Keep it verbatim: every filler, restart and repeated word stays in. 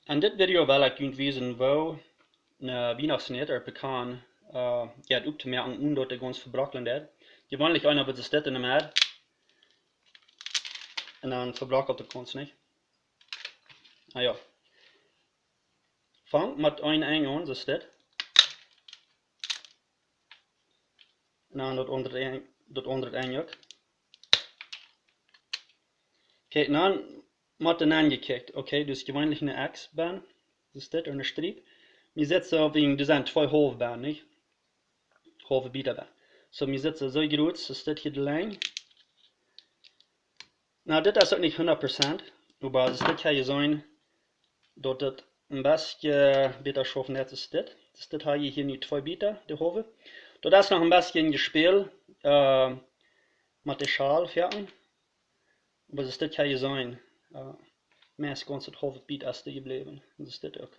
En dit Video well ekj junt wiesen, woo ne Wienachtsnoot ooda Pekan, äh, jeit opptomoaken, onen daut dee gaunz vebrokklen deit. Jeweenlich eena woat soo dit enne Medd. Un dan vebrokkelt et gaunz, nich? Ah jo. Fang met een Enj aun, soo dit. Un dan daut aundre Enj, daut aundre Enj uk. Okay, dan mott doa nenn jekjikjt. Okay, dus jeweenlich ne X benn. Soo dit, ne Striep. Mie sitt soo, wiels doa sent twee Haulf benn, nich? Haulfe Bieta benn. Soo, mie sitt soo, soo groot, soo dit hia de Lenj. Nu, dit es uk nich hundat Prozent, oba soo dit kaun jie seenen, daut et een bät bäta schauft aus dit. Soo dit ha jie hia nu twee Bieta, de Haulfe. Daut es noch een bät een Jespäl, äh, met de Schal, jo. Oba soo dit kaun jie seenen, äh, meist gaunz daut haulfe Bieta es doa jebläwen. Soo dit uk.